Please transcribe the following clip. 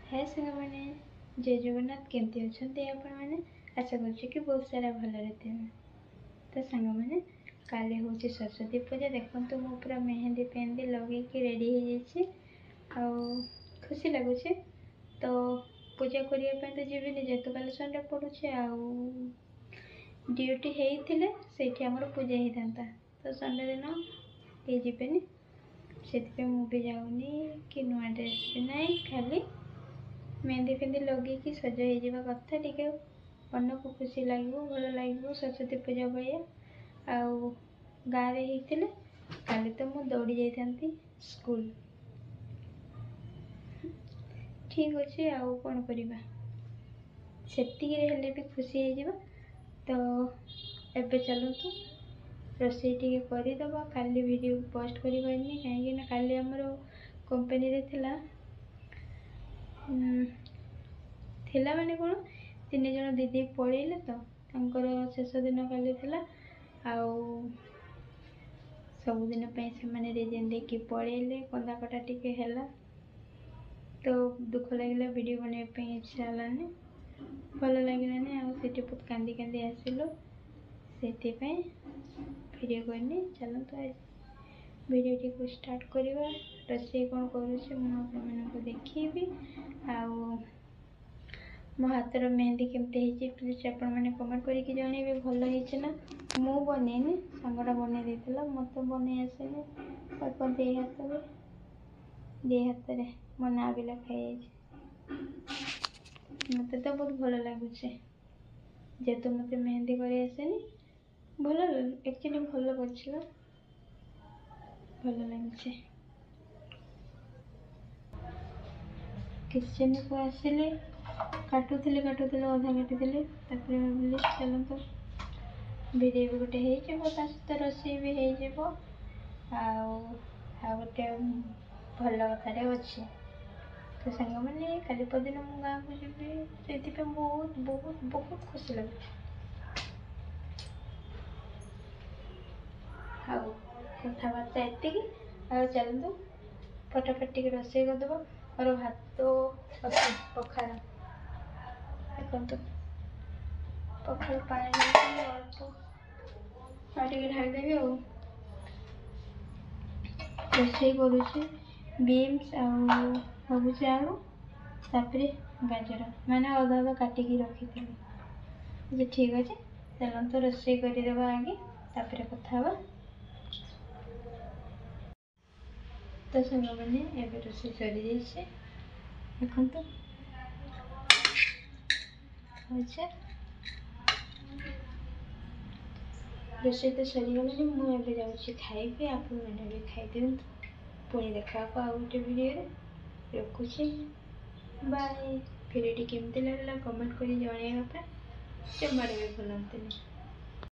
ହାଏ ସାଙ୍ଗମାନେ, ଜୟ ଜଗନ୍ନାଥ। କେମିତି ଅଛନ୍ତି ଆପଣମାନେ? ଆଶା କରୁଛି କି ବହୁତ ସାରା ଭଲରେ ଥିବେ। ତ ସାଙ୍ଗମାନେ, କାଲି ହେଉଛି ସରସ୍ୱତୀ ପୂଜା। ଦେଖନ୍ତୁ, ମୁଁ ପୁରା ମେହେନ୍ଦି ଫେହେନ୍ଦି ଲଗେଇକି ରେଡ଼ି ହେଇଯାଇଛି ଆଉ ଖୁସି ଲାଗୁଛି। ତ ପୂଜା କରିବା ପାଇଁ ତ ଯିବିନି, ଯେହେତୁ କାଲି ସଣ୍ଡେ ପଡ଼ୁଛି ଆଉ ଡ୍ୟୁଟି ହେଇଥିଲେ ସେଇଠି ଆମର ପୂଜା ହେଇଥାନ୍ତା। ତ ସଣ୍ଡେ ଦିନ କେହି ଯିବେନି, ସେଥିପାଇଁ ମୁଁ ବି ଯାଉନି କି ନୂଆ ଡ୍ରେସ୍ ବି ନାହିଁ। ଖାଲି ମେହେନ୍ଦି ଫେହେନ୍ଦି ଲଗେଇକି ସଜ ହେଇଯିବା କଥା, ଟିକେ ମନକୁ ଖୁସି ଲାଗିବ, ଭଲ ଲାଗିବ ସରସ୍ୱତୀ ପୂଜା ଭଳିଆ। ଆଉ ଗାଁରେ ହେଇଥିଲେ କାଲି ତ ମୁଁ ଦୌଡ଼ି ଯାଇଥାନ୍ତି ସ୍କୁଲ। ଠିକ୍ ଅଛି, ଆଉ କ'ଣ କରିବା, ସେତିକିରେ ହେଲେ ବି ଖୁସି ହେଇଯିବା। ତ ଏବେ ଚାଲନ୍ତୁ ରୋଷେଇ ଟିକେ କରିଦେବା। କାଲି ଭିଡ଼ିଓ ପୋଷ୍ଟ କରିପାରିନି, କାହିଁକିନା କାଲି ଆମର କମ୍ପାନୀରେ ଥିଲା ଥିଲା ମାନେ କ'ଣ, ତିନି ଜଣ ଦିଦି ପଳେଇଲେ ତ ତାଙ୍କର ଶେଷ ଦିନ କାଲି ଥିଲା। ଆଉ ସବୁଦିନ ପାଇଁ ସେମାନେ ରିଜନ୍ ଦେଇକି ପଳେଇଲେ। କନ୍ଦା କଟା ଟିକେ ହେଲା, ତ ଦୁଃଖ ଲାଗିଲା, ଭିଡ଼ିଓ ବନେଇବା ପାଇଁ ଇଚ୍ଛା ହେଲାନି, ଭଲ ଲାଗିଲାନି। ଆଉ ସେଠି ବହୁତ କାନ୍ଦି କାନ୍ଦି ଆସିଲୁ, ସେଥିପାଇଁ ଭିଡ଼ିଓ କରିନି। ଚାଲନ୍ତୁ ଆଜି ଭିଡ଼ିଓଟିକୁ ଷ୍ଟାର୍ଟ କରିବା। ରୋଷେଇ କ'ଣ କରୁଛି ମୁଁ ଆପଣମାନଙ୍କୁ ଦେଖେଇବି। ଆଉ ମୋ ହାତର ମେହେନ୍ଦି କେମିତି ହେଇଛି, ପ୍ଲିଜ୍ ଆପଣମାନେ କମେଣ୍ଟ କରିକି ଜଣେଇବେ, ଭଲ ହେଇଛି ନା? ମୁଁ ବନେଇନି, ସାଙ୍ଗଟା ବନେଇ ଦେଇଥିଲା, ମୋତେ ବନେଇ ଆସେନି। ତାକୁ ହାତରେ ଦୁଇ ହାତରେ ମୋ ନାଁ ବି ଲେଖା ହେଇଯାଇଛି। ମୋତେ ତ ବହୁତ ଭଲ ଲାଗୁଛି, ଯେହେତୁ ମୋତେ ମେହେନ୍ଦି କରି ଆସେନି। ଭଲ, ଆକ୍ଚୁଆଲି ଭଲ କରିଥିଲା, ଭଲ ଲାଗୁଛି। କିଚେନ୍କୁ ଆସିଲି, କାଟୁଥିଲି କାଟୁଥିଲି, ଅଧା କାଟିଥିଲି, ତାପରେ ଭାବିଲି ଚାଲନ୍ତୁ ଭିଡ଼ିଓ ବି ଗୋଟେ ହେଇଯିବ, ତା ସହିତ ରୋଷେଇ ବି ହେଇଯିବ। ଆଉ ଆଉ ଗୋଟେ ଭଲ କଥାଟେ ଅଛି। ତ ସାଙ୍ଗମାନେ, କାଲି ପରଦିନ ମୁଁ ଗାଁକୁ ଯିବି, ସେଥିପାଇଁ ବହୁତ ବହୁତ ବହୁତ ଖୁସି ଲାଗୁଛି। ଆଉ କଥାବାର୍ତ୍ତା ଏତିକି। ଆଉ ଚାଲନ୍ତୁ ଫଟାଫଟ ଟିକେ ରୋଷେଇ କରିଦେବା। ମୋର ଭାତ ଅଛି, ପଖାଳ, ଦେଖନ୍ତୁ ପଖାଳ ପାଣି ଅଳ୍ପ, ଆଉ ଟିକେ ଢାଳିଦେବି। ଆଉ ରୋଷେଇ କରୁଛି ବିନ୍ସ ଆଉ ଭାବୁଛି ଆଳୁ, ତାପରେ ଗାଜର, ମାନେ ଅଧା ଅଧା କାଟିକି ରଖିଥିଲି। ଆଚ୍ଛା ଠିକ୍ ଅଛି, ଚାଲନ୍ତୁ ରୋଷେଇ କରିଦେବା ଆଗେ, ତାପରେ କଥା ହେବା। ତ ସାଙ୍ଗମାନେ, ଏବେ ରୋଷେଇ ସରିଯାଇଛି, ଦେଖନ୍ତୁ। ଆଚ୍ଛା, ରୋଷେଇ ତ ସରିଗଲାଣି, ମୁଁ ଏବେ ଯାଉଛି ଖାଇବି, ଆପଣମାନେ ବି ଖାଇଦିଅନ୍ତୁ। ପୁଣି ଦେଖା ହେବ ଆଉ ଗୋଟେ ଭିଡ଼ିଓରେ। ରଖୁଛି, ବାଏ। ଭିଡ଼ିଓଟି କେମିତି ଲାଗିଲା କମେଣ୍ଟ କରି ଜଣାଇବା ପାଇଁ ଜମାରୁ ବି ଭୁଲନ୍ତୁନି।